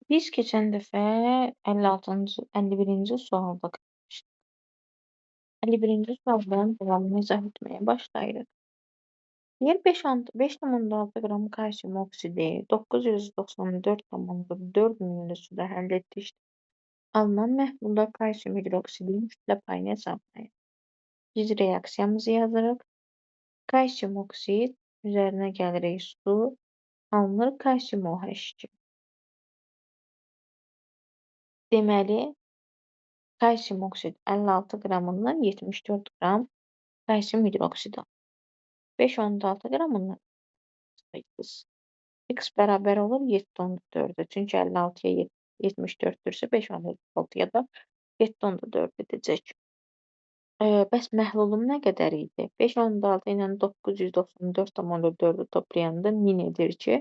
Biz keçən dəfə 56-cı, 51-ci sualda qalmışdıq. 51-ci sualdan davamını izah etməyə başlayırıq. Yer 5,6 qram kalsium oksidi 994,4 ml suda həll etdikdə alınan məhlulda kalsium hidroksidinin kütlə payını hesablayın. Biz reaksiyamızı yazırıq. Kalsium oksid üzərinə gəlirik su, alınır kalsium OH2. Deməli, kalsium oksid 56 qramından 74 qram kalsium hidroksidi alınır. 5,6 qramından x. X bərabər olur 7,4-ə. Çünki 56-ya 74-dürsə 5,6-ya da 7,4 edəcək. Bəs məhlulum nə qədər idi? 5,6 ilə 994,4-ü toplayanda 1000 edir ki,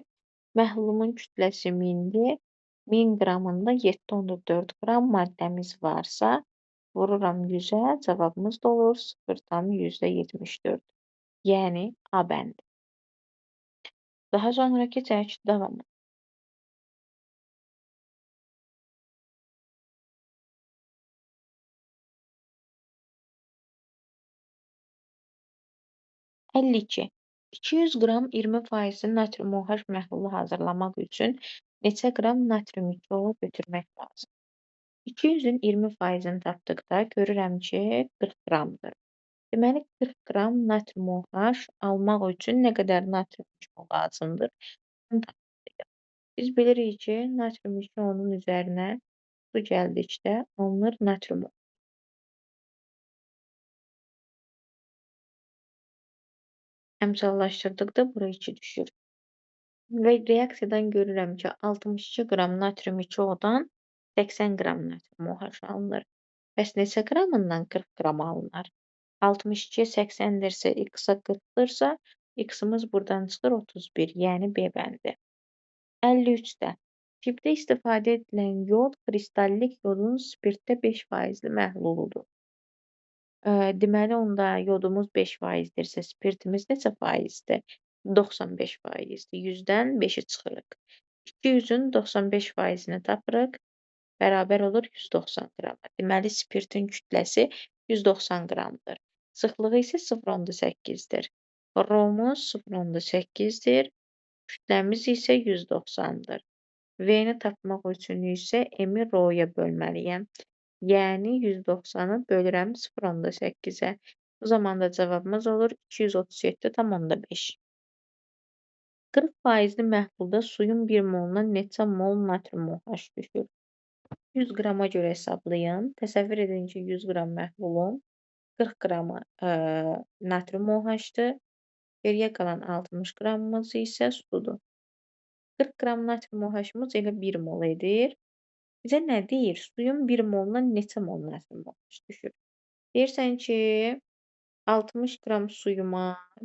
məhlulumun kütləsi 1000-dir. 1000 qramında 7,4 qram maddəmiz varsa, vururam 100-ə, cavabımız da olur 0,74. Yəni A bəndi. Daha sonra keçək davamı. 52. 200 qram 20% natrium OH məhlulu hazırlamaq üçün neçə qram natrium 2O götürmək lazım? 200-ün 20%-ni tapdıqda görürəm ki, 40 qramdır. Deməli, 40 qram natrium OH almaq üçün nə qədər natrium 2O lazımdır? Bunu tapmalıyıq. Biz bilirik ki, natrium 2O-nun üzərinə su gəldikdə alınır natrium O. Əmsallaşdırdıqda bura 2 düşür. Və reaksiyadan görürəm ki, 62 qram natrium 2O-dan 80 qram natrium OH alınır. Bəs neçə qramından 40 qram alınır? 62-yə 80-dirsə, x-a 40-dırsa, x-imiz buradan çıxır 31, yəni B bəndi. 53-də tibbdə istifadə edilən yod kristallik yodun spirtdə 5%-li məhluludur. Deməli, onda yodumuz 5%-dirsə, spirtimiz neçə faizdir? 95%-dir. 100-dən 5-i çıxırıq. 200-ün 95%-ni tapırıq. Bərabər olur 190 qrama. Deməli, spirtin kütləsi 190 qramdır. Sıxlığı isə 0,8-dir. Rho-muz 0,8-dir. Kütləmiz isə 190-dır. V-ni tapmaq üçün isə M-i Rho-ya bölməliyəm. Yəni 190-ı bölürəm 0,8-ə. Bu zaman da cavabımız olur 237,5. 40%-li məhlulda suyun 1 moluna neçə mol natrium OH düşür? 100 qrama görə hesablayın. Təsəvvür edin ki, 100 qram məhlulun 40 qramı natrium OH-dır. Geriyə qalan 60 qramımız isə sudur. 40 qram natrium OH-ımız elə 1 mol edir. Bizə nə deyir? Suyun 1 moluna neçə mol natrium OH düşür? Deyirsən ki, 60 qram suyuma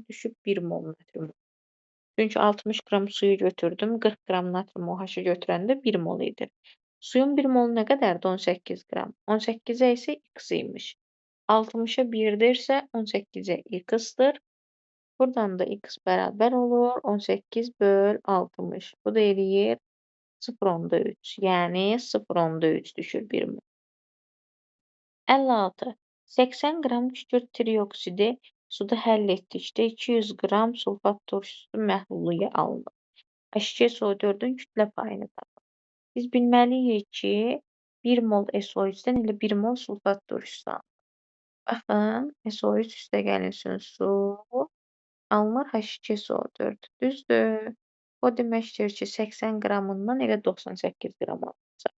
düşüb 1 mol natrium. Çünki 60 qram suyu götürdüm, 40 qram natrium OH-ı götürəndə 1 mol edir. Suyun 1 molu nə qədərdir? 18 qram. 18-ə isə x imiş. 60-a 1-dirsə, 18-ə x-dır. Buradan da x bərabər olur 18 böl 60. Bu da eləyir 0,3. Yəni 0,3 düşür 1 mol. 56. 80 qram kükürt trioksidi suda həll etdikdə 200 qram sulfat turşusu məhlulu alınır. H2SO4-ün kütlə payını tapın. Biz bilməliyik ki, 1 mol SO3-dən elə 1 mol sulfat turşusu alınır. Baxın, SO3 üstə gəlinsin su, alınır H2SO4. Düzdür. O deməkdir ki, 80 qramından elə 98 qram alınacaq.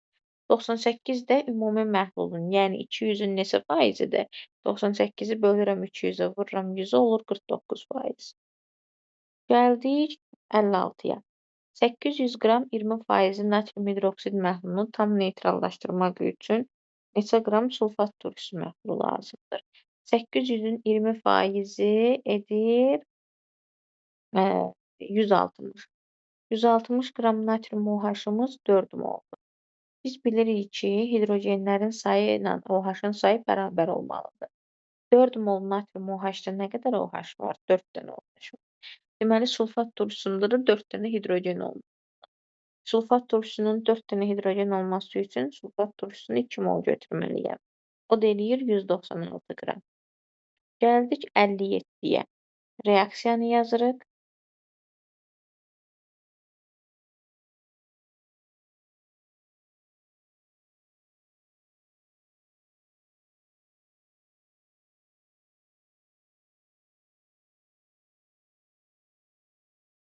98 də ümumi məhlulun, yəni 200-ün neçə faizidir? 98-i bölürəm 200-ə, vururam 100-ə, olur 49%. Gəldik 56-ya. 800 qram 20% natrium hidroksid məhlulunu tam neytrallaşdırmaq üçün neçə qram sulfat turşusu məhlulu lazımdır? 800-ün 20%-i edir 160. 160 qram natrium OH-ımız 4 moldur. Biz bilirik ki, hidrogenlərin sayı ilə OH-ın sayı bərabər olmalıdır. 4 mol natrium OH-da nə qədər OH var? 4 dənə OH var. Deməli, sulfat turşusunda da 4 dənə hidrogen olmalıdır. Sulfat turşusunun 4 dənə hidrogen olması üçün sulfat turşusunu 2 mol götürməliyəm. O da eləyir 196 qram. Gəldik 57-yə. Reaksiyanı yazırıq.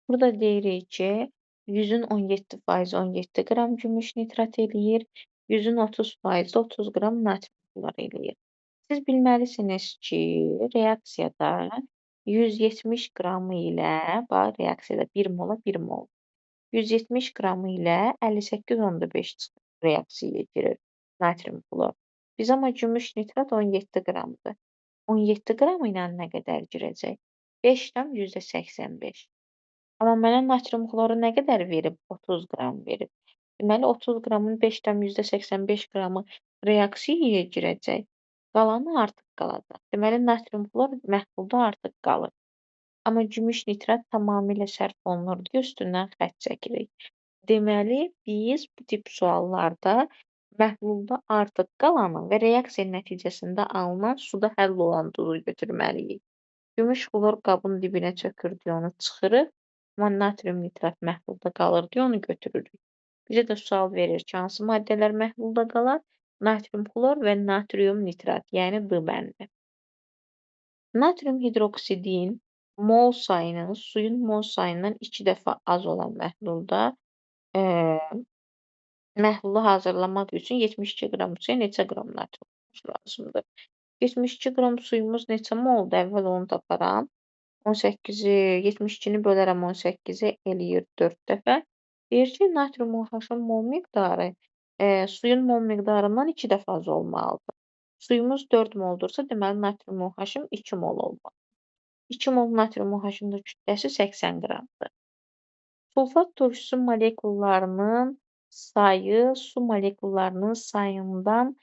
Burada deyirik ki, 100-ün 17% 17 qram gümüş nitrat eləyir, 100-ün 30% 30 qram natrium xlor eləyir. Siz bilməlisiniz ki, reaksiyada 170 qramı ilə, bax, reaksiyada 1 mola 1 mol, 170 qramı ilə 58,5 reaksiyaya girir natrium xlor. Biz amma gümüş nitrat 17 qramdır. 17 qramı ilə nə qədər girəcək? 5,85. Amma mənə natrium xloru nə qədər verib? 30 qram verib. Deməli, 30 qramın 5,85 qramı reaksiyaya girəcək. Qalanı artıq qalacaq. Deməli, natrium xlor məhlulda artıq qalır. Amma gümüş nitrat tamamilə sərf olunur deyə üstündən xətt çəkirik. Deməli, biz bu tip suallarda məhlulda artıq qalanı və reaksiya nəticəsində alınan suda həll olan duzu götürməliyik. Gümüş xlor qabın dibinə çökür deyə onu çıxırıq. Amma natrium nitrat məhlulda qalır deyə onu götürürük. Bizə də sual verir ki, hansı maddələr məhlulda qalar? Natrium xlor və natrium nitrat, yəni D bəndi. Natrium hidroksidin mol sayının suyun mol sayından 2 dəfə az olan məhlulda məhlulu hazırlamaq üçün 72 qram suya neçə qram natrium lazımdır? 72 qram suyumuz neçə moldur? Əvvəl onu taparam. 18-i, 72-ni bölərəm 18-ə, eləyir 4 dəfə. Deyir ki, natrium OH-ın mol miqdarı suyun mol miqdarından 2 dəfə az olmalıdır. Suyumuz 4 moldursa, deməli, natrium OH-ım 2 mol olmalıdır. 2 mol natrium OH-ın da kütləsi 80 qramdır. Sulfat turşusu molekullarının sayı su molekullarının sayından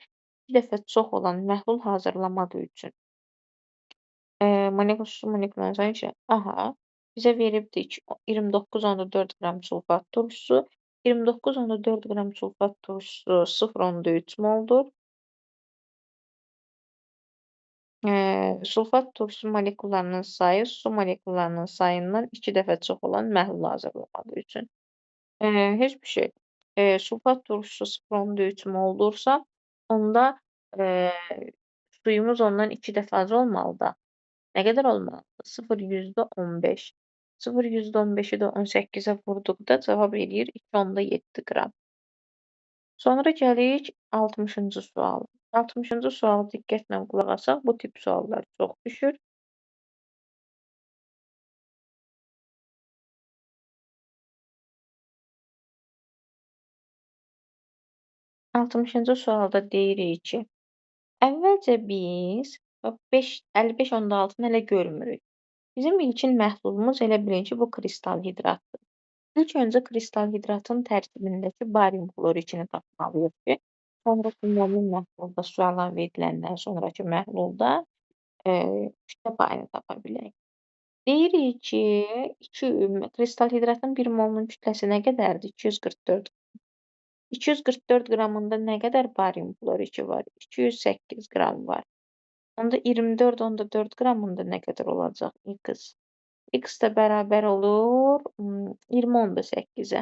2 dəfə çox olan məhlul hazırlamaq üçün. Su molekullarının sayı üçün, aha, bizə veribdi 29,4 qram sulfat turşusu. 29,4 qram sulfat turşusu 0,3 moldur. Sulfat turşusu molekullarının sayı su molekullarının sayından 2 dəfə çox olan məhlul hazırlamaq üçün. Heç bir şey. Sulfat turşusu 0,3 moldursa, onda suyumuz ondan 2 dəfə az olmalıdır. Nə qədər olmalıdır? 0,15. 0,15-i də 18-ə vurduqda cavab eləyir 2,7 qram. Sonra gəlirik 60-cı suala. 60-cı sualı diqqətlə qulaq asaq, bu tip suallar çox düşür. 60-cı sualda deyirik ki, əvvəlcə biz 55,6-nı hələ görmürük. Bizim ilkin məhlulumuz elə bilin ki, bu kristal hidratdır. İlk öncə kristal hidratın tərkibindəki barium xlor 2-ni tapmalıyıq ki, sonraki ümumi məhlulda su əlavə ediləndən sonraki məhlulda kütlə payını tapa bilək. Deyirik ki, kristal hidratın 1 molunun kütləsi nə qədərdir? 244. 244 qramında nə qədər barium xlor 2 var? 208 qram var. Onda 24,4 qramında nə qədər olacaq X? X də bərabər olur 20,8-ə.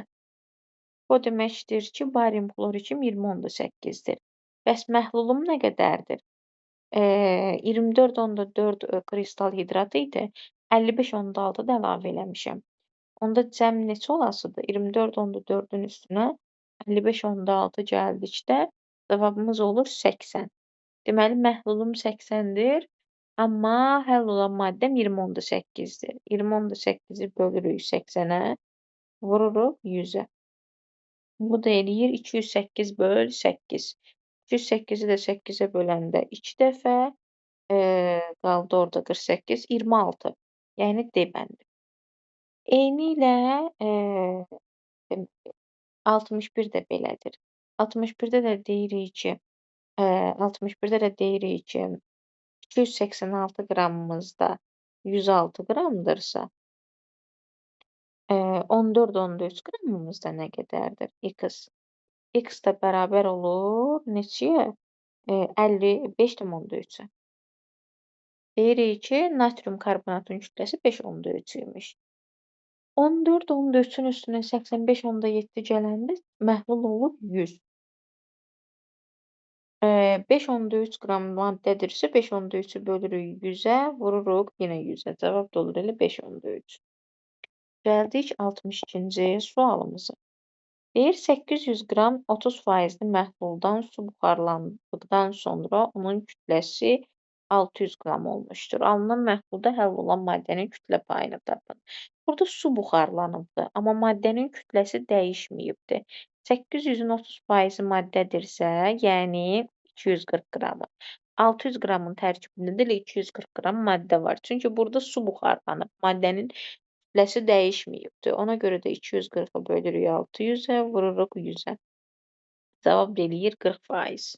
O deməkdir ki, barium xlor 2 20,8-dir. Bəs məhlulum nə qədərdir? 24,4 kristal hidrat idi. 55,6 da əlavə eləmişəm. Onda cəm neçə olasıdır? 24,4-ün üstünə 55,6 gəldikdə cavabımız olur 80. Deməli, məhlulum 80-dir, amma həll olan maddəm 20,8-dir. 20,8-i bölürük 80-ə, vururuq 100-ə. Bu da eləyir 208 böl 8. 208-i də 8-ə böləndə 2 dəfə, qaldı orada 48, 26. Yəni D bəndi. Eynilə, 61 də belədir. 61-də də deyirik ki, 61-də də deyirik ki, 286 qramımızda 106 qramdırsa, 14,3 qramımız da nə qədərdir? X. X də bərabər olur neçəyə? 55,3-ə. Deyirik ki, natrium karbonatın kütləsi 5,3 imiş. 14,3-ün üstünə 85,7 gələndə məhlul olur 100. 5,3 qram maddədirsə, 5,3-ü bölürük 100-ə, vururuq yenə 100-ə. Cavab da olur elə 5,3. Gəldik 62-ci sualımıza. Deyir, 800 qram 30%li məhluldan su buxarlandıqdan sonra onun kütləsi 600 qram olmuşdur. Alınan məhlulda həll olan maddənin kütlə payını tapın. Burada su buxarlanıbdır, amma maddənin kütləsi dəyişməyibdir. 800-ün 30% maddədirsə, yəni 240 qramı. 600 qramın tərkibində də elə 240 qram maddə var. Çünki burada su buxarlanıb, maddənin kütləsi dəyişməyibdir. Ona görə də 240-ı bölürük 600-ə, vururuq 100-ə. Cavab eləyir 40%.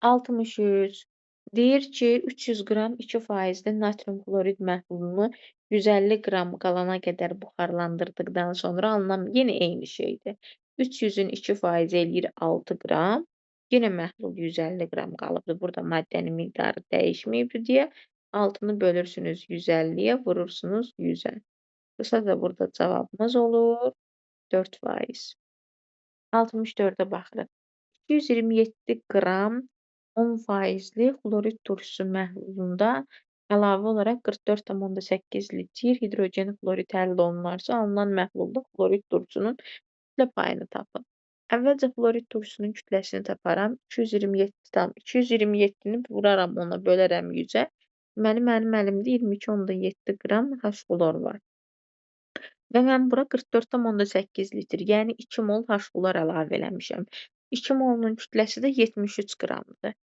63. Deyir ki, 300 qram 2%li natrium xlorid məhlulunu 150 qram qalana qədər buxarlandırdıqdan sonra alınan yenə eyni şeydir. 300-ün 2% eləyir 6 qram. Yenə məhlul 150 qram qalıbdır. Burada maddənin miqdarı dəyişməyibdir deyə 6-nı bölürsünüz 150-yə, vurursunuz 100-ə. Qısaca burada cavabımız olur 4%. 64-ə baxırıq. 227 qram 10%li xlorid turşusu məhlulunda əlavə olaraq 44,8 litr hidrogen xlorid həll olunarsa, alınan məhlulda xlorid turşusunun kütlə payını tapın. Əvvəlcə xlorid turşusunun kütləsini taparam. 227,227-ni vuraram ona, bölərəm 100-ə. Deməli, mənim əlimdə 22,7 qram H-xlor var. Və mən bura 44,8 litr, yəni 2 mol H-xlor əlavə eləmişəm. 2 molunun kütləsi də 73 qramdır.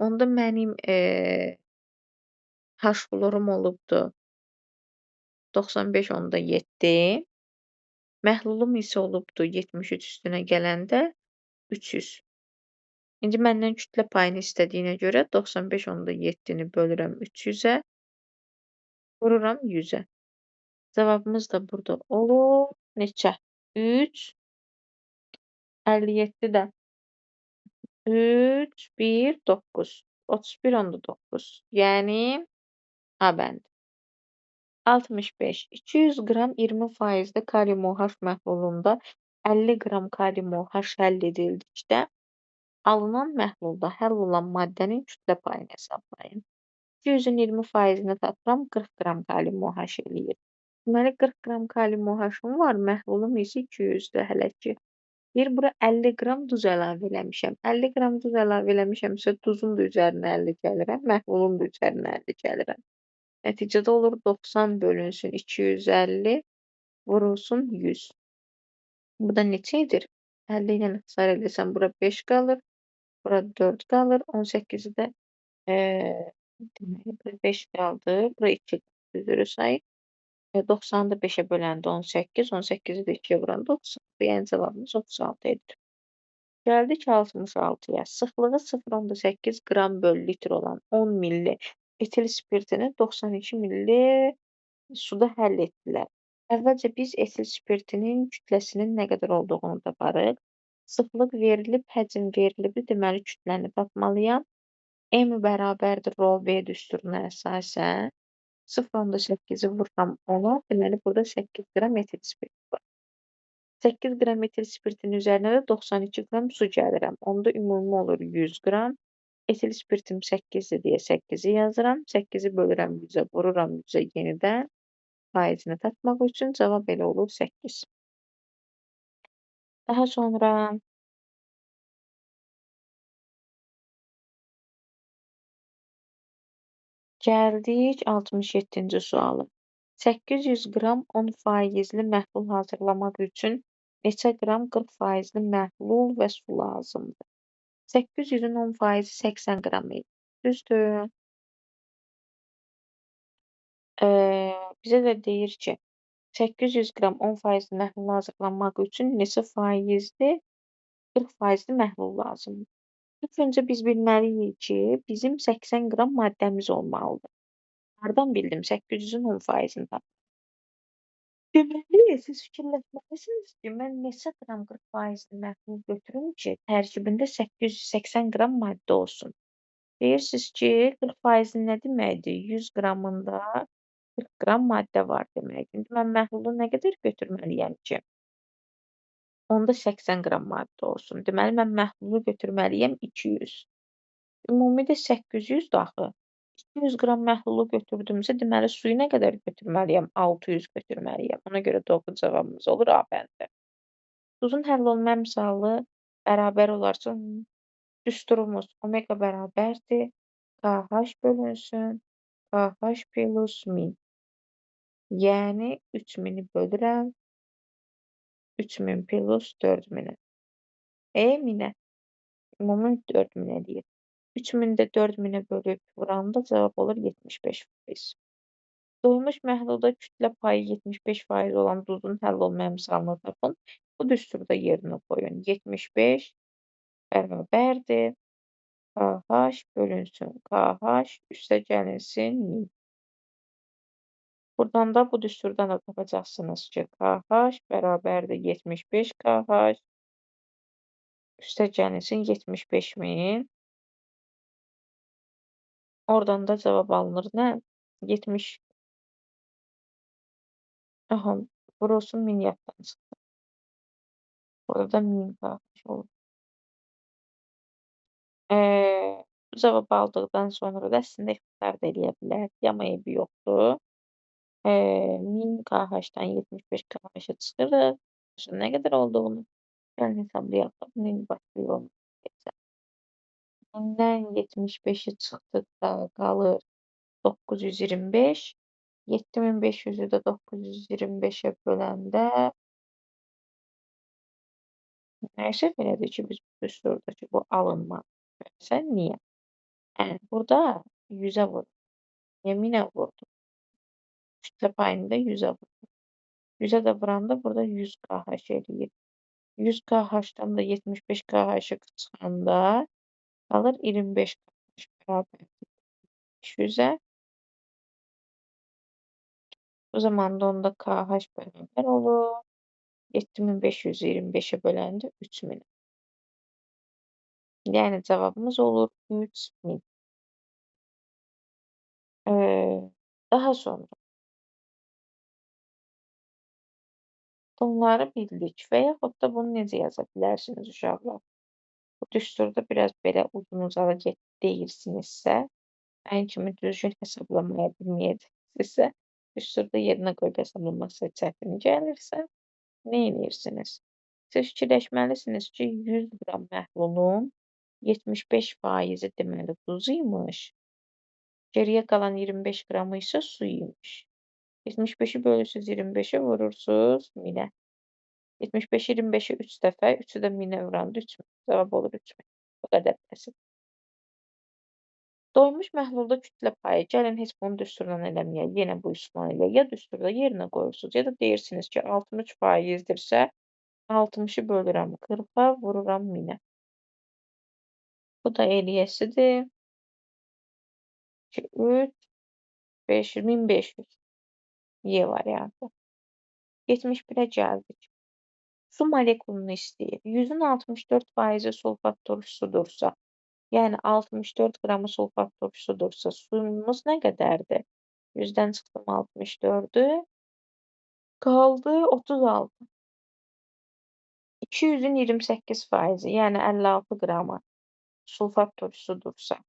Onda mənim H-xlorum olubdur 95,7. Məhlulum isə olubdur 73 üstünə gələndə 300. İndi məndən kütlə payını istədiyinə görə 95,7-ni bölürəm 300-ə, vururam 100-ə. Cavabımız da burada olur. Neçə? 3, 57 də 3, 1, 9. 31,9. Yəni A bəndi. 65. 200 qram 20%li kalium OH məhlulunda 50 qram kalium OH həll edildikdə alınan məhlulda həll olan maddənin kütlə payını hesablayın. 200-ün 20%-ni tapıram, 40 qram kalium OH eləyir. Deməli, 40 qram kalium OH-ım var, məhlulum isə 200-dür hələ ki. Bir, bura 50 qram duz əlavə eləmişəm. 50 qram duz əlavə eləmişəmsə, duzun da üzərinə 50 gəlirəm, məhlulun da üzərinə 50 gəlirəm. Nəticədə olur 90 bölünsün 250, vurulsun 100. Bu da neçə edir? 50 ilə ixtisar eləsəm, bura 5 qalır, bura 4 qalır, 18-i də deməli, bura 5 qaldı, bura 2 üzrü sayı. 90-ı da 5-ə böləndə 18, 18-i də 2-yə vuranda 36, yəni cavabımız 36 edir. Gəldik 66-ya. Sıxlığı 0,8 qram bölü litr olan 10 milli etil spirtini 92 milli suda həll etdilər. Əvvəlcə biz etil spirtinin kütləsinin nə qədər olduğunu taparıq. Sıxlıq verilib, həcm verilibdir, deməli kütləni tapmalıyam. M bərabərdir rho V düsturuna əsasən 0,8-i vururam 10-a, deməli burada 8 qram etil spirti var. 8 qram etil spirtinin üzərinə də 92 qram su gəlirəm. Onda ümumi olur 100 qram. Etil spirtim 8-dir deyə 8-i yazıram. 8-i bölürəm 100-ə, vururam 100-ə yenidən. Faizini tapmaq üçün cavab elə olur 8. Daha sonra gəldik 67-ci suala. 800 qram 10%li məhlul hazırlamaq üçün neçə qram 40%li məhlul və su lazımdır? 800-ün 10% 80 qram edir. Düzdür. Bizə də deyir ki, 800 qram 10%li məhlul hazırlamaq üçün neçə faizli 40%li məhlul lazımdır? İlk öncə biz bilməliyik ki, bizim 80 qram maddəmiz olmalıdır. Hardan bildim? 800-ün 10%-ni tapdım. Deməli, siz fikirləşməlisiniz ki, mən neçə qram 40%-li məhlul götürüm ki, tərkibində 880 qram maddə olsun. Deyirsiniz ki, 40% nə deməkdir? 100 qramında 40 qram maddə var deməkdir. İndi mən məhlulu nə qədər götürməliyəm ki, onda 80 qram maddə olsun. Deməli, mən məhlulu götürməliyəm 200. Ümumi də 800-dür axı. 200 qram məhlulu götürdümsə, deməli, suyu nə qədər götürməliyəm? 600 götürməliyəm. Ona görə doğru cavabımız olur A bəndi. Duzun həll olma əmsalı bərabər olarsa, düsturumuz omega bərabərdir. KH bölünsün, KH plus 1000. Yəni, 3000-i bölürəm, 3000 plus 4000-ə. 1000-ə. Ümumi 4000 eləyir. 3000-i də 4000-ə bölüb vuranda cavab olur 75%. Doymuş məhlulda kütlə payı 75% olan duzun həll olma əmsalını tapın. Bu düsturda yerinə qoyun. 75 bərabərdir. KH bölünsün. KH üstə gəlinsin 1000. Buradan da bu düsturdan da tapacaqsınız ki, KH bərabərdir 75 KH üstə gəlinsin 75000. Oradan da cavab alınır. Nə? 70. Aha, vurulsun 1000 yaddan çıxdı. Burada da 1000 KH olur. Bu cavabı aldıqdan sonra da əslində ixtisar da eləyə bilərdik, amma eybi yoxdur. 1000 KH-dan 75 KH-ı çıxırıq. Nə qədər olduğunu gəlin hesablayaq. Bunu indi başqa yolunu keçək. 1000-dən 75-i çıxdıqda qalır 925. 7500-ü də 925-ə böləndə nəysə belədir ki, biz bu düsturda ki, bu alınmaz. Sən niyə? Burada 100-ə vurdu. Niyə 1000-ə vurdu? Kütlə payını da 100-ə vurdu. 100-ə də vuranda burada 100 KH eləyir. 100 KH-dan da 75 KH-ı çıxanda qalır 25 KH bərabərdir 500-ə. O zaman da onda KH bərabər olur. 7525-ə böləndə 3000. Yəni cavabımız olur 3000. Daha sonra bunları bildik və yaxud da bunu necə yaza bilərsiniz uşaqlar? Bu düsturda biraz belə uzun-uzadı deyirsinizsə, mən kimi düzgün hesablamaya bilməyəcəksinizsə, düsturda yerinə qoyub hesablaması çətin gəlirsə, nə edirsiniz? Siz fikirləşməlisiniz ki, 100 qram məhlulun 75%-i deməli duz imiş, geriyə qalan 25 qramı isə su imiş. 75-i bölürsünüz 25-ə, vurursunuz 1000-ə. 75-i 25-i 3 dəfə, 3-ü də 1000-ə vuranda 3000. Cavab olur 3000. Bu qədər bəsit. Doymuş məhlulda kütlə payı. Gəlin heç bunu düsturla eləməyək. Yenə bu üsulla eləyək. Ya düsturda yerinə qoyursunuz, ya da deyirsiniz ki, 63%-dirsə, 60-ı bölürəm 40-a, vururam 1000-ə. Bu da eləyəsidir. 2, 3, 5, 1500. Y variantı. 71-ə gəldik. Su molekulunu istəyir. 100-ün 64%-i sulfat turşusudursa, yəni 64 qramı sulfat turşusudursa, suyumuz nə qədərdir? 100-dən çıxdım 64-ü, qaldı 36. 200-ün 28%-i, yəni 56 qramı sulfat turşusudursa,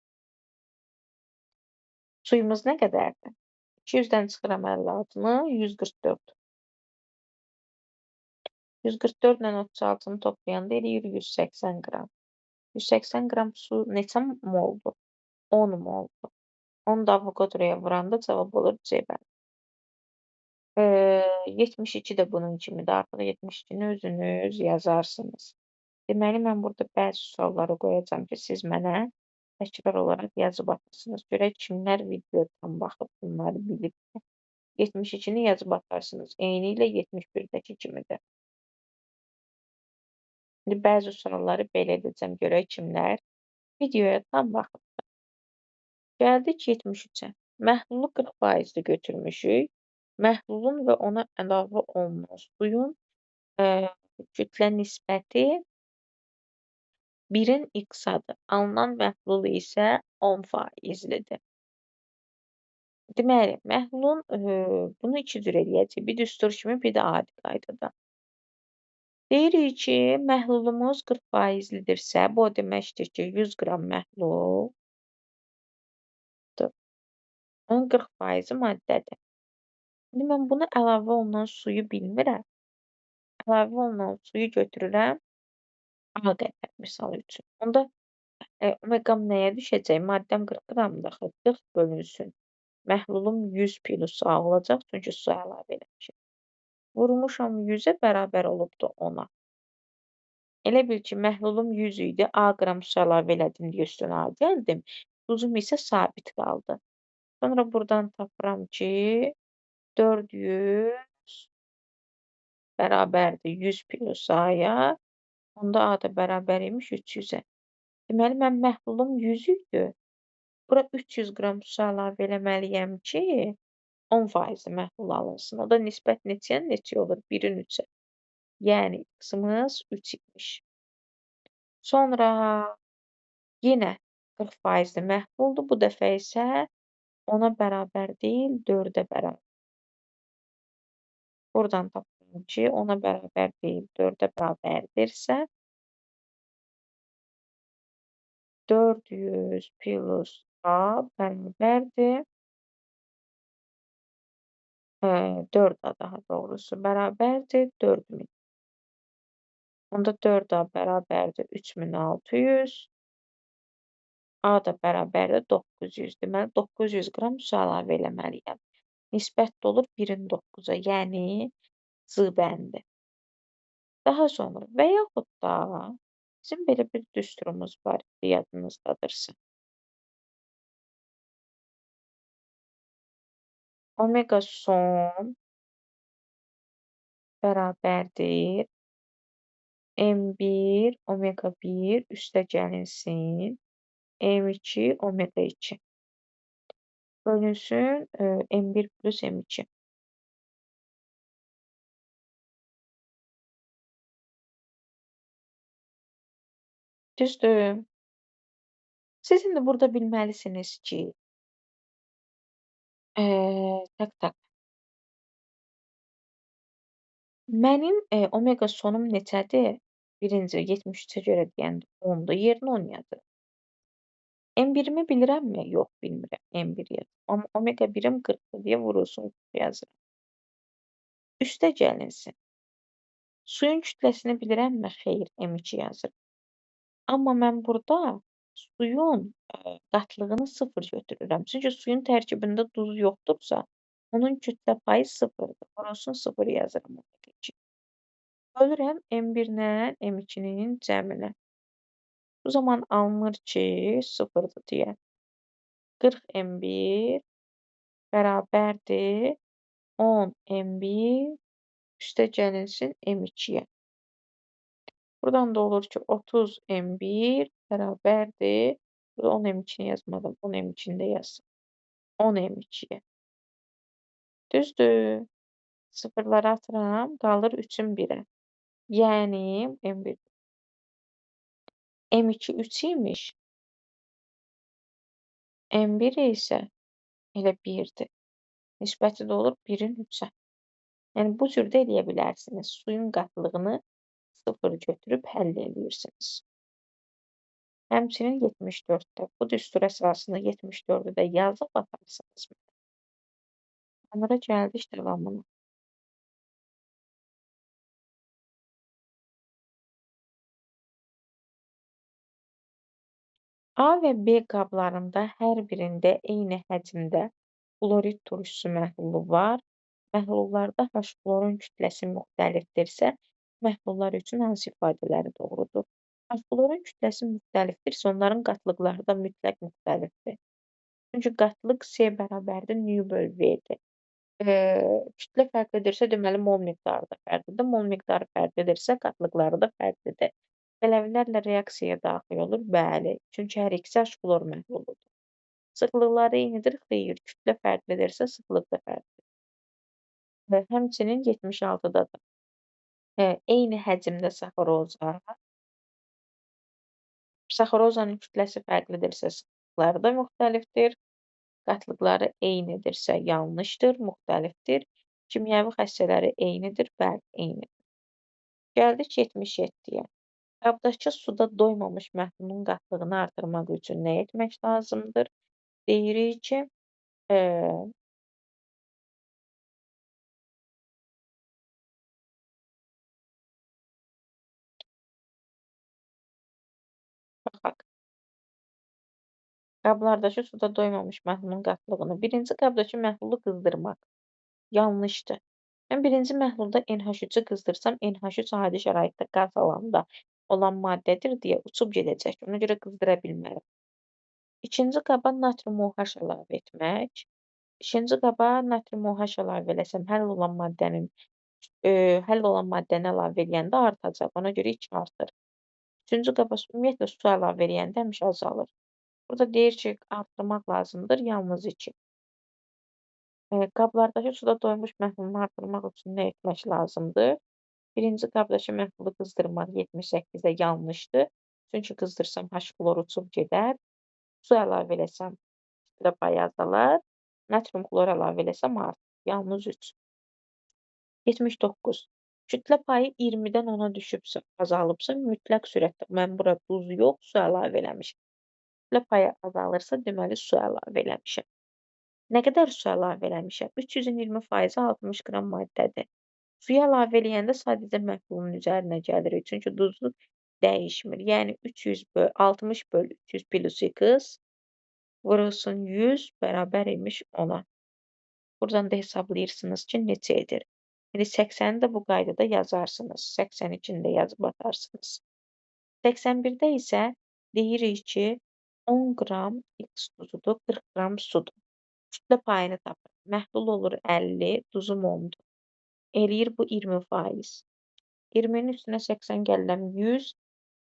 suyumuz nə qədərdir? 200-dən çıxıram 56-nı, 144. 144 ilə 36-nı toplayanda eləyir 180 qram. 180 qram su neçə moldur? 10 moldur. 10 da Avogadroya vuranda cavab olur C bəndi. 72 də bunun kimidir. Artıq 72-ni özünüz yazarsınız. Deməli, mən burada bəzi sualları qoyacağam ki, siz mənə təkrar olaraq yazıb atasınız. Görək kimlər videodan baxıb bunları bilib. 72-ni yazıb atarsınız. Eynilə 71-dəki kimidir. İndi bəzi sualları belə edəcəm. Görək kimlər videoya tam baxıbdır. Gəldik 73-ə. Məhlulu 40%-li götürmüşük. Məhlulun və ona əlavə olunan suyun kütlə nisbəti 1-in x-adır. Alınan məhlul isə 10 faizlidir. Deməli, məhlulun bunu iki cür eləyəcəyik. Bir düstur kimi, bir də adi qaydada. Deyirik ki, məhlulumuz 40 faizlidirsə, bu o deməkdir ki, 100 qram məhluldur. Onun 40 faizi maddədir. İndi mən bunu əlavə olunan suyu bilmirəm. Əlavə olunan suyu götürürəm A qədər, misal üçün. Onda omeqam nəyə düşəcək? Maddəm 40 qramdır axı, 40 bölünsün. Məhlulum 100 plus A olacaq, çünki su əlavə eləmişəm. Vurmuşam 100-ə bərabər olubdur 10-a. Elə bil ki, məhlulum 100 idi, A qram su əlavə elədim deyə üstünə A gəldim. Duzum isə sabit qaldı. Sonra buradan tapıram ki, 400 bərabərdir 100 plus A-ya. Onda A da bərabər imiş 300-ə. Deməli, mən məhlulum 100 idi. Bura 300 qram su əlavə eləməliyəm ki, 10% məhlul alınsın. O da nisbət neçəyə neçə olur? 1-in 3-ə. Yəni, x-imiz 3 imiş. Sonra yenə 40% məhluldur. Bu dəfə isə 10-a bərabər deyil, 4-ə bərabər. Buradan tapıram ki, 10-a bərabər deyil, 4-ə bərabərdirsə, 400 plus A bərabərdir. 4A daha doğrusu bərabərdir 4000. Onda 4A bərabərdir 3600. A da bərabərdir 900. Deməli, 900 qram su əlavə eləməliyəm. Nisbət də olur 1-in 9-a, yəni C bəndi. Daha sonra və yaxud da bizim belə bir düsturumuz var, yadınızdadırsa. Omega son bərabərdir M1 omega 1 üstə gəlinsin M2 omega 2 bölünsün M1 plus M2. Düzdür. Siz indi burada bilməlisiniz ki, tak. Mənim omega sonum neçədir? Birinci 73-ə görə deyəndə 10-dur. Yerinə 10 yazır. M1-imi bilirəmmi? Yox, bilmirəm. M1 yazır. Amma omega 1-im 40-dır deyə vurulsun yazıram. Üstə gəlinsin. Suyun kütləsini bilirəmmi? Xeyr, M2 yazıram. Amma mən burada suyun qatlığını 0 götürürəm. Çünki suyun tərkibində duz yoxdursa, onun kütlə payı 0-dır. Vurulsun 0 yazıram omega 2. Bölürəm M1-lə M2-nin cəminə. Bu zaman alınır ki, 0-dır deyə. 40 M1 bərabərdir 10 M1 üstə gəlinsin M2-yə. Buradan da olur ki, 30 M1 bərabərdir. Burada 10 M2-ni yazmadım, 10 M2-ni də yazsam. 10 M2-yə. Düzdür. Sıfırları atıram, qalır 3-ün 1-ə. Yəni, M1. M2 3 imiş. M1 isə elə 1-dir. Nisbəti də olur 1-in 3-ə. Yəni, bu cür də eləyə bilərsiniz. Suyun qatlığını 0 götürüb həll eləyirsiniz. Həmçinin 74-də. Bu düstur əsasında 74-ü də yazıb atarsınız. Sonra gəldik davamına. A və B qablarında hər birində eyni həcmdə xlorid turşusu məhlulu var. Məhlullarda H-xlorun kütləsi müxtəlifdirsə, məhlullar üçün hansı ifadələri doğrudur? H-xlorun kütləsi müxtəlifdirsə, onların qatlıqları da mütləq müxtəlifdir. Çünki qatlıq C bərabərdir nü böl V-dir. Kütlə fərqlidirsə, deməli mol miqdarı da fərqlidir. Mol miqdarı fərqlidirsə, qatlıqları da fərqlidir. Qələvlərlə reaksiyaya daxil olur? Bəli, çünki hər ikisi H-xlor məhluludur. Sıxlıqları eynidir? Xeyr, kütlə fərqlidirsə, sıxlıq da fərqlidir. Və həmçinin 76-da da eyni həcmdə saxaroza. Saxarozanın kütləsi fərqlidirsə, sıxlıqları da müxtəlifdir. Qatlıqları eynidirsə, yanlışdır, müxtəlifdir. Kimyəvi xassələri eynidir, bəli, eynidir. Gəldik 77-yə. Qabdakı suda doymamış məhlulun qatlığını artırmaq üçün nə etmək lazımdır? Deyirik ki, baxaq. Qablardakı suda doymamış məhlulun qatlığını, birinci qabdakı məhlulu qızdırmaq yanlışdır. Mən birinci məhlulda NH3-ü qızdırsam, NH3 adi şəraitdə qaz halında olan maddədir deyə uçub gedəcək. Ona görə qızdıra bilmərəm. İkinci qaba natrium OH əlavə etmək. İkinci qaba natrium OH əlavə eləsəm, həll olan maddənin həll olan maddəni əlavə eləyəndə artacaq. Ona görə 2 artır. Üçüncü qaba ümumiyyətlə su əlavə eləyəndə həmişə azalır. Burada deyir ki, artırmaq lazımdır, yalnız 2. Qablardakı suda doymuş məhlulunu artırmaq üçün nə etmək lazımdır? Birinci qabdakı məhlulu qızdırmaq 78-də yanlışdır. Çünki qızdırsam H xlor uçub gedər. Su əlavə eləsəm kütlə payı azalar. Natrium xlor əlavə eləsəm artır. Yalnız 3. 79. Kütlə payı 20-dən 10-a düşübsə, azalıbsa, mütləq sürətdə mən bura duz yox, su əlavə eləmişəm. Kütlə payı azalırsa, deməli su əlavə eləmişəm. Nə qədər su əlavə eləmişəm? 300-ün 20%-i 60 qram maddədir. Suyu əlavə eləyəndə sadəcə məhlulun üzərinə gəlirik. Çünki duzu dəyişmir. Yəni 300 böl 60 böl 300 plus x vurulsun 100 bərabər imiş 10-a. Buradan da hesablayırsınız ki, neçə edir. Yəni 80-i də bu qaydada yazarsınız. 82-ni də yazıb atarsınız. 81-də isə deyirik ki, 10 qram x duzudur, 40 qram sudur. Kütlə payını tapır. Məhlul olur 50, duzum 10-dur. Eləyir bu 20%. 20-nin üstünə 80 gəlirəm 100,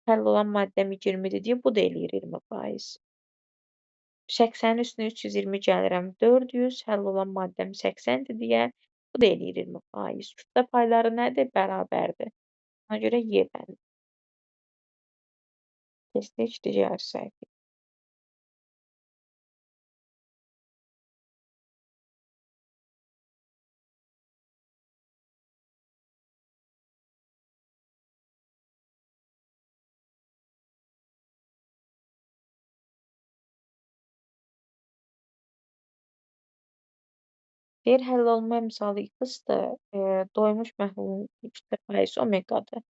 həll olan maddəm 20-dir deyə bu da eləyir 20%. 80-in üstünə 320 gəlirəm 400, həll olan maddəm 80-dir deyə bu da eləyir 20%. Kütlə payları nədir? Bərabərdir. Ona görə Y bəndi. Keçdik digər səhifəyə. Deyir, həll olma əmsalı x-dir, doymuş məhlulun kütlə payısı omeqadır.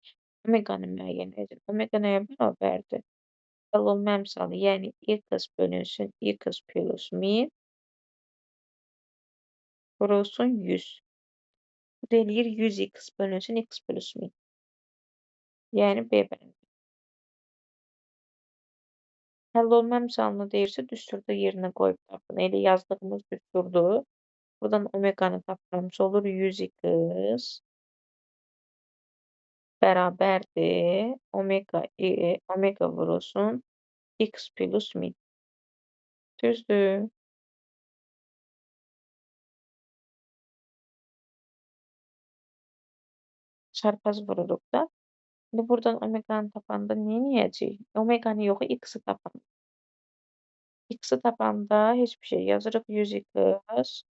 Omeqanı müəyyən edin. Omega nəyə bərabərdir? Həll olma əmsalı, yəni x bölünsün x plus 1000 vurulsun 100. Bu da eləyir 100x bölünsün x plus 1000. Yəni B bəndi. Həll olma əmsalını deyirsə, düsturda yerinə qoyub tapın. Elə yazdığımız düsturdur. Buradan omeqanı tapıramsa olur 100x bərabərdir omega, omega vurulsun x plus 1000. Düzdür. Çarpaz vururuq da. İndi buradan omeqanı tapanda nə edəcəyik? Omeqanı yox, x-i tapanda. X-i tapanda heç bir şey yazırıq. 100x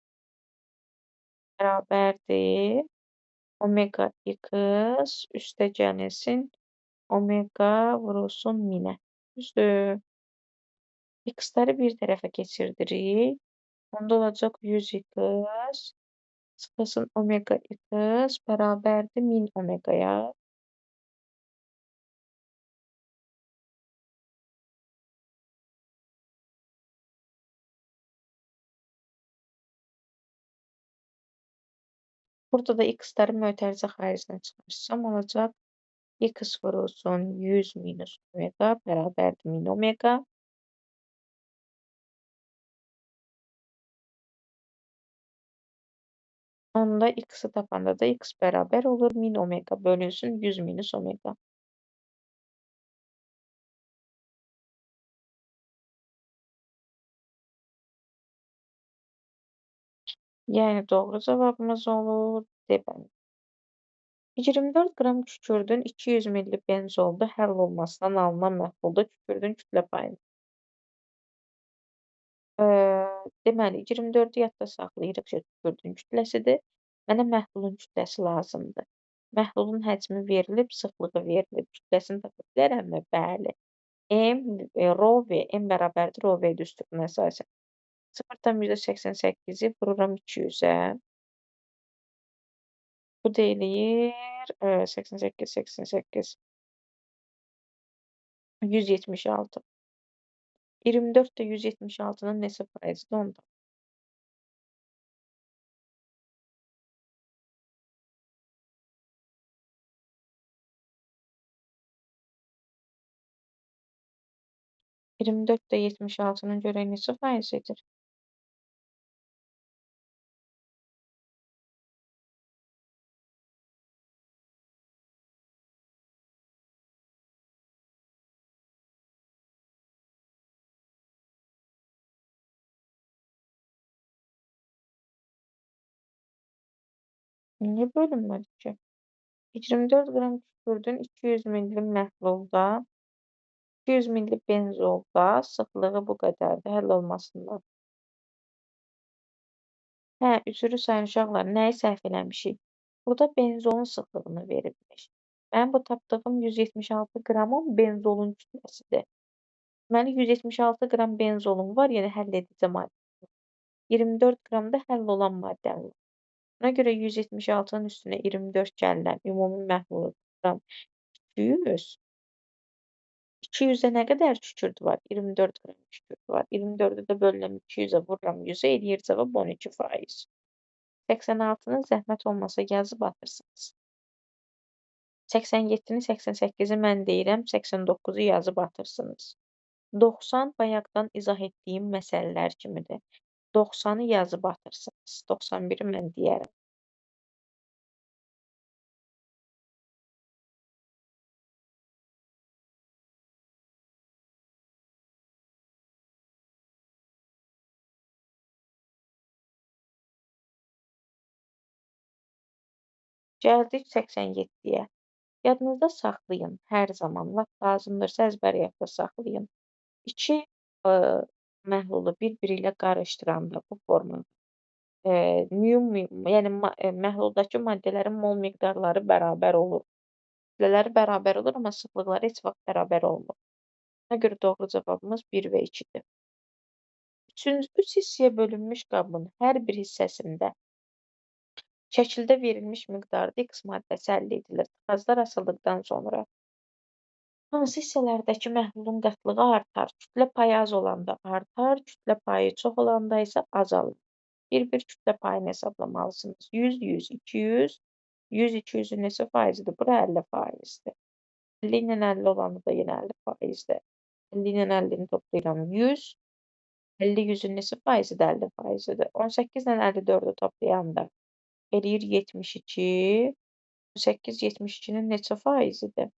bərabərdir omega x üstə gəlinsin omega vurulsun 1000-ə. Düzdür. X-ləri bir tərəfə keçirdirik. Onda olacaq 100x çıxılsın omega x bərabərdir 1000 omeqaya. Burada da x-ləri mötərizə xaricinə çıxarsam olacaq x vurulsun 100 minus omega bərabərdir 1000 omega. Onda x-i tapanda da x bərabər olur 1000 omega bölünsün 100 minus omega. Yəni doğru cavabımız olur D bəndi. 24 qram kükürdün 200 milli benzolda həll olmasından alınan məhlulda kükürdün kütlə payını. Deməli, 24-ü yadda saxlayırıq ki, kükürdün kütləsidir. Mənə məhlulun kütləsi lazımdır. Məhlulun həcmi verilib, sıxlığı verilib. Kütləsini tapa bilərəmmi? Bəli. M, rho V, M bərabərdir rho V düsturuna əsasən. 0,88-i vururam 200-ə. Bu da eləyir 88, 88, 176. 24 də 176-nın neçə faizidir onda? 24 də 76-nın görək neçə faizidir? Niyə bölünmədi ki? 24 qram kükürdün 200 milli məhlulda, 200 milli benzolda sıxlığı bu qədərdir, həll olmasından. Hə, üzrü sayın uşaqlar, nəyi səhv eləmişik? Burada benzolun sıxlığını veribmiş. Mənim bu tapdığım 176 qramın benzolun kütləsidir. Deməli, 176 qram benzolum var, yəni həll edici maddə. 24 qram da həll olan maddəm var. Buna görə 176-nın üstünə 24 gəlirəm. Ümumi məhlulu qram 200. 200-də nə qədər kükürt var? 24 qram kükürt var. 24-ü də bölürəm 200-ə, vururam 100-ə, eləyir cavab 12%. 86-nı zəhmət olmasa yazıb atırsınız. 87-ni, 88-i mən deyirəm, 89-u yazıb atırsınız. 90 bayaqdan izah etdiyim məsələlər kimidir. 90-ı yazıb atırsınız. 91-i mən deyərəm. Gəldik 87-yə. Yadınızda saxlayın, hər zaman lap lazımdırsa əzbər yadda saxlayın. İki məhlulu bir-biri ilə qarışdıranda bu formada yəni məhluldakı maddələrin mol miqdarları bərabər olur. Kütlələri bərabər olur, amma sıxlıqları heç vaxt bərabər olmur. Buna görə doğru cavabımız 1 və 2-dir. Üç hissəyə bölünmüş qabın hər bir hissəsində şəkildə verilmiş miqdarda X maddəsi əldə edilir. Tıxaclar açıldıqdan sonra hansı hissələrdəki məhlulun qatlığı artar? Kütlə payı az olanda artar, kütlə payı çox olanda isə azalır. Bir-bir kütlə payını hesablamalısınız. 100, 100, 200, 100, 200-ün neçə faizidir? Bura 50%-dir. 50 ilə 50 olanda da yenə 50%-dir. 50 ilə 50-ni toplayıram 100, 50 100-ün neçə faizidir? 50%-dir. 18 ilə 54-ü toplayanda eləyir 72. 18, 72-nin neçə faizidir?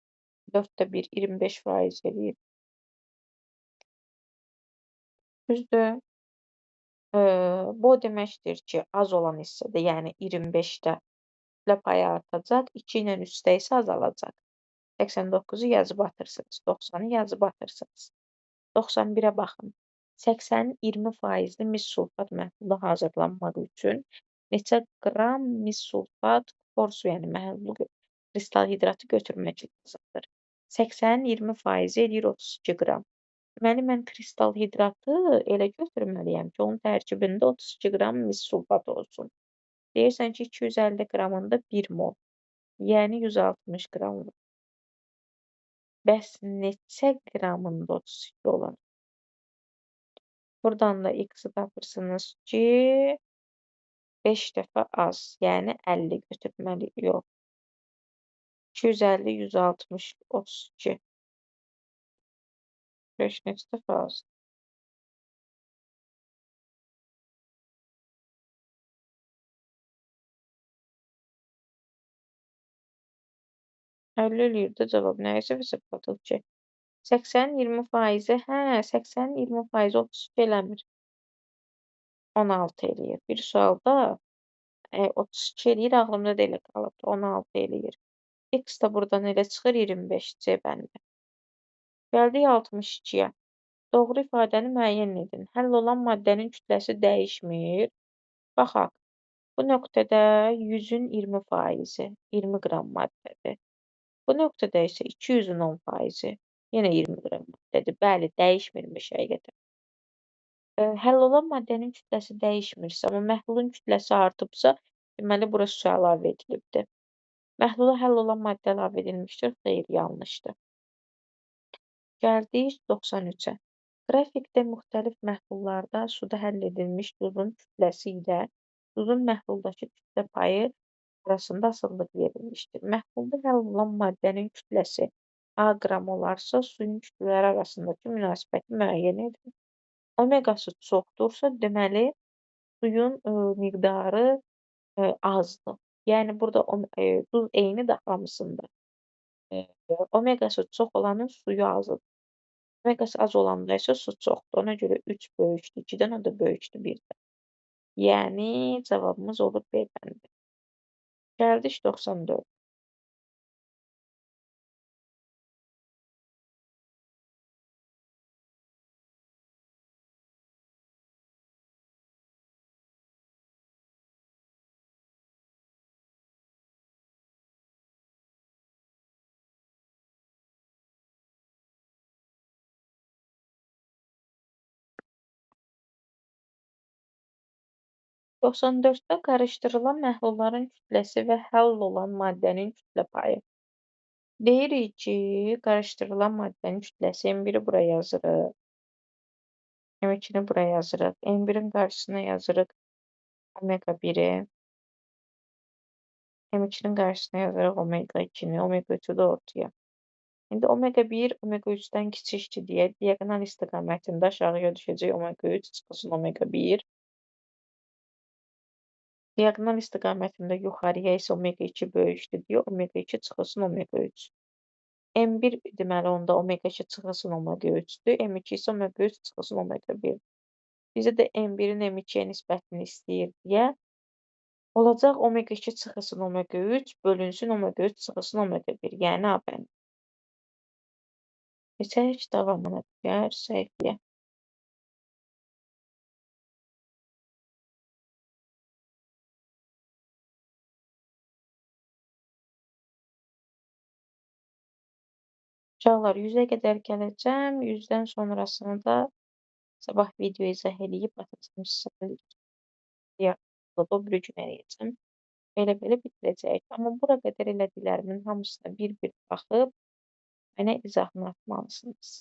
4-də 1, 25% eləyir. Düzdür. Bu o deməkdir ki, az olan hissədə, yəni 25-də kütlə payı artacaq, 2 ilə 3-də isə azalacaq. 89-u yazıb atırsınız, 90-ı yazıb atırsınız. 91-ə baxın. 80-in 20%-li mis sulfat məhlulu hazırlanmaq üçün neçə qram mis sulfat korsu, yəni məhlulu kristal hidratı götürmək lazımdır. 80-in 20%-i eləyir 32 qram. Deməli, mən kristal hidratı elə götürməliyəm ki, onun tərkibində 32 qram mis sulfat olsun. Deyirsən ki, 250 qramında 1 mol, yəni 160 qram var. Bəs neçə qramında 32 olar? Buradan da x-i tapırsınız ki, 5 dəfə az, yəni 50 götürməliyik. Yox. 250, 160, 32. 5 neçə dəfə az? 50 eləyir də cavab. Nəyisə hesabladıq ki? 80-in 20%-i, hə, 80-in 20%-i 32 eləmir. 16 eləyir. Bir sualda 32 eləyir, ağlımda da elə qalıbdır, 16 eləyir. X da buradan elə çıxır, 25 C bəndi. Gəldik 62-yə. Doğru ifadəni müəyyən edin. Həll olan maddənin kütləsi dəyişmir. Baxaq, bu nöqtədə 100-ün 20%-i, 20 qram maddədir. Bu nöqtədə isə 200-ün 10%-i, yenə 20 qram maddədir. Bəli, dəyişmirmiş həqiqətən. Həll olan maddənin kütləsi dəyişmirsə, amma məhlulun kütləsi artıbsa, deməli, bura su əlavə edilibdir. Məhlula həll olan maddə əlavə edilmişdir. Xeyr, yanlışdır. Gəldik 93-ə. Qrafikdə müxtəlif məhlullarda suda həll edilmiş duzun kütləsi ilə duzun məhluldakı kütlə payı arasında asılılıq verilmişdir. Məhlulda həll olan maddənin kütləsi A qram olarsa, suyun kütlələri arasındakı münasibəti müəyyən edin. Omeqası çoxdursa, deməli, suyun miqdarı azdır. Yəni, burada duz eynidir hamısında. Omeqası çox olanın suyu azdır. Omeqası az olanda isə su çoxdur. Ona görə 3 böyükdür 2-dən, o da böyükdür 1-dən. Yəni, cavabımız olur B bəndi. Gəldik 94. 94-də qarışdırılan məhlulların kütləsi və həll olan maddənin kütlə payı. Deyirik ki, qarışdırılan maddənin kütləsi M1-i bura yazırıq, M2-ni bura yazırıq, M1-in qarşısına yazırıq omega 1-i, M2-nin qarşısına yazırıq omega 2-ni, omega 3-ü də ortaya. İndi omega 1, omega 3-dən kiçikdir deyə diaqonal istiqamətində aşağıya düşəcək omega 3, çıxılsın omega 1. Diaqonal istiqamətində yuxarıya isə omega 2 böyükdür deyə omega 2 çıxılsın omega 3. M1 deməli onda omega 2 çıxılsın omega 3-dür, M2 isə omega 3 çıxılsın omega 1. Bizə də M1-in M2-yə nisbətini istəyir deyə olacaq omega 2 çıxılsın omega 3 bölünsün omega 3 çıxılsın omega 1, yəni A bəndi. Keçək davamına digər səhifəyə. Uşaqlar, 100-ə qədər gələcəm. 100-dən sonrasını da sabah video izah eləyib atacağım sizə. O biri gün eləyəcəm. Belə-belə bitirəcəyik. Amma bura qədər elədiklərimin hamısına bir-bir baxıb mənə izahını atmalısınız.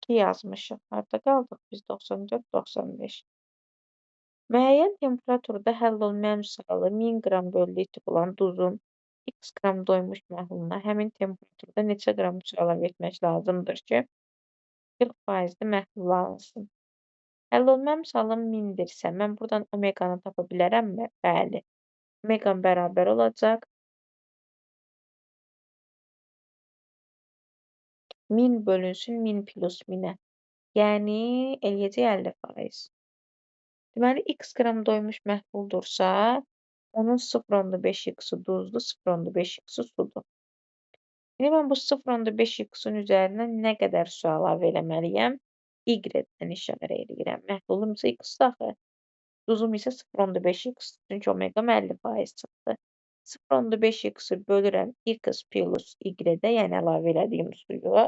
2 yazmışıq. Harda qaldıq biz? 94, 95. Müəyyən temperaturda həll olmayan misalı 1000 qram bölü litr olan duzun x qram doymuş məhluluna həmin temperaturda neçə qram su əlavə etmək lazımdır ki, 40%-li məhlul alınsın. Həll olmayan misalım 1000-dirsə, mən buradan omeqanı tapa bilərəmmi? Bəli. Omeqam bərabər olacaq 1000 bölünsün 1000 plus 1000-ə. Yəni, eləyəcək 50%. Deməli, x qram doymuş məhluldursa, onun 0,5 x-i duzdur, 0,5 x-i sudur. İndi mən bu 0,5 x-in üzərinə nə qədər su əlavə eləməliyəm? Y-dən işarə eləyirəm. Məhlulum isə x-dir axı. Duzum isə 0,5 x. Çünki omeqam 50% çıxdı. 0,5 x-i bölürəm x plus y-də, yəni əlavə elədiyim suyu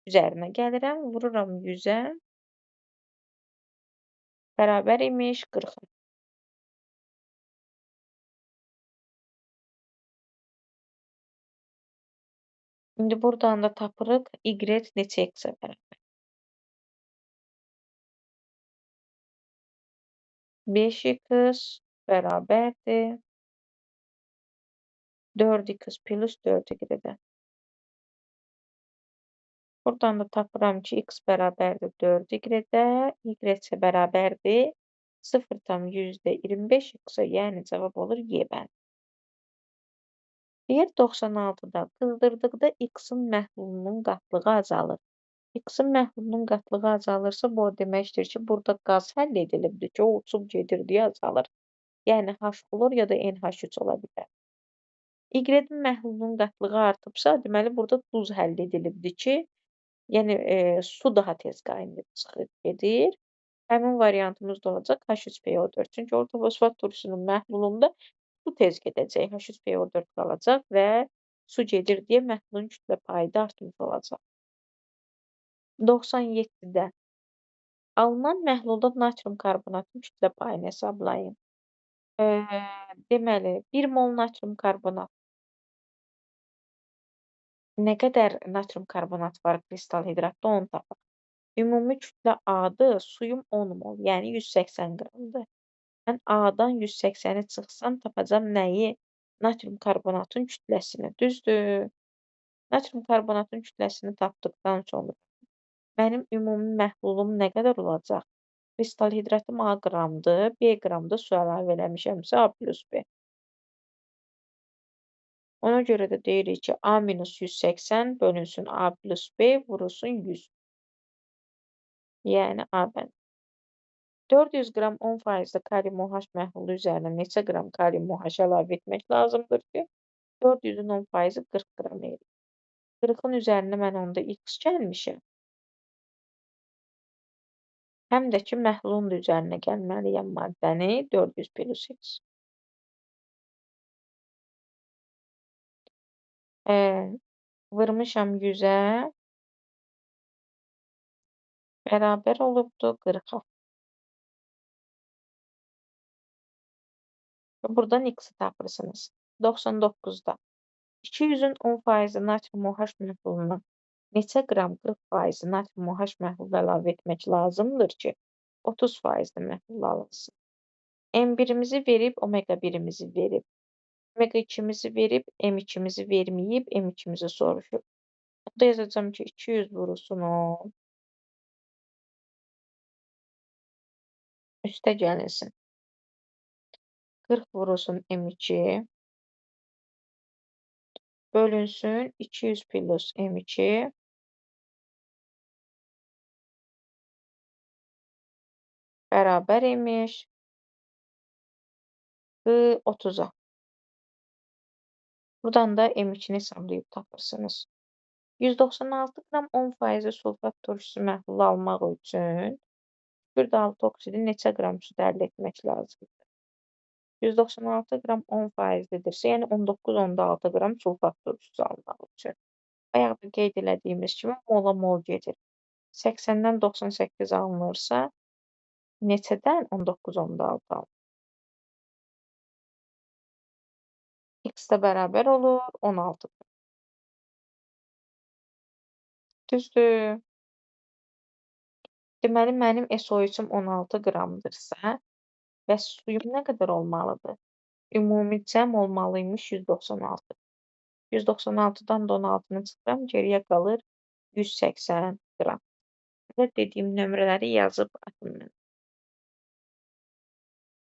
üzərinə gəlirəm, vururam 100-ə. Bərabər imiş 40-a. İndi buradan da tapırıq y neçə x-ə bərabər? 5x bərabərdir 4x plus 4y-də. Buradan da tapıram ki, x bərabərdir 4y-də, y isə bərabərdir 0,25 x-a, yəni cavab olur Y bəndi. Deyir 96-da qızdırdıqda x-in məhlulunun qatlığı azalır. X-in məhlulunun qatlığı azalırsa, bu o deməkdir ki, burada qaz həll edilibdir ki, o uçub gedir deyə azalır. Yəni, H xlor ya da NH3 ola bilər. Y-in məhlulunun qatlığı artıbsa, deməli, burada duz həll edilibdir ki, yəni su daha tez qaynayıb çıxır, gedir. Həmin variantımız da olacaq H3PO4. Çünki ortofosfat turşusunun məhlulunda su tez gedəcək, H3PO4 qalacaq və su gedir deyə məhlulun kütlə payı da artmış olacaq. 97-də alınan məhlulda natrium karbonatın kütlə payını hesablayın. Deməli, 1 mol natrium karbonat. Nə qədər natrium karbonat var kristal hidratda, onu tapaq. Ümumi kütlə A-dır, suyum 10 mol, yəni 180 qramdır. Mən A-dan 180-i çıxsam, tapacam nəyi? Natrium karbonatın kütləsini, düzdür? Natrium karbonatın kütləsini tapdıqdan sonra mənim ümumi məhlulum nə qədər olacaq? Kristal hidratım A qramdır, B qramda su əlavə eləmişəmsə A plus B. Ona görə də deyirik ki, A minus 180 bölünsün A plus B vurulsun 100. Yəni A bənd. 400 qram 10%-li kalium OH məhlulu üzərinə neçə qram kalium OH əlavə etmək lazımdır ki, 400-ün 10%-i 40 qram eləyir. 40-ın üzərinə mən onda X gəlmişəm. Həm də ki, məhlulun da üzərinə gəlməliyəm maddəni 400 plus X. Vurmuşam 100-ə, bərabər olubdur 40-a. Buradan X-i tapırsınız. 99-da 200-ün 10% natrium OH məhluluna neçə qram 40% natrium OH məhlulu əlavə etmək lazımdır ki, 30%-li məhlul alınsın. M1-imizi verib, omega 1-imizi verib, omega 2-mizi verib, M2-mizi verməyib, M2-mizi soruşub. Burada yazacağım ki, 200 vurulsun 10. Üstə gəlinsin. 40 vurulsun M2. Bölünsün 200 plus M2. Bərabər imiş 30-a. Buradan da M2-ni hesablayıb tapırsınız. 196 qram 10% sulfat turşusu məhlulu almaq üçün kükürt oksidi neçə qram suda əldə etmək lazımdır? 196 qram 10%-dirsə, yəni 19,6 qram sulfat turşusu almaq üçün. Bayaq da qeyd elədiyimiz kimi mola mol gedir. 80-dən 98 alınırsa, neçədən 19,6 alınır? X də bərabər olur 16. Düzdür. Deməli, mənim SO3-üm 16 qramdırsa, bəs suyum nə qədər olmalıdır? Ümumi cəm olmalıymış 196. 196-dan da 16-nı çıxıram, geriyə qalır 180 qram. Və dediyim nömrələri yazıb atın mənə.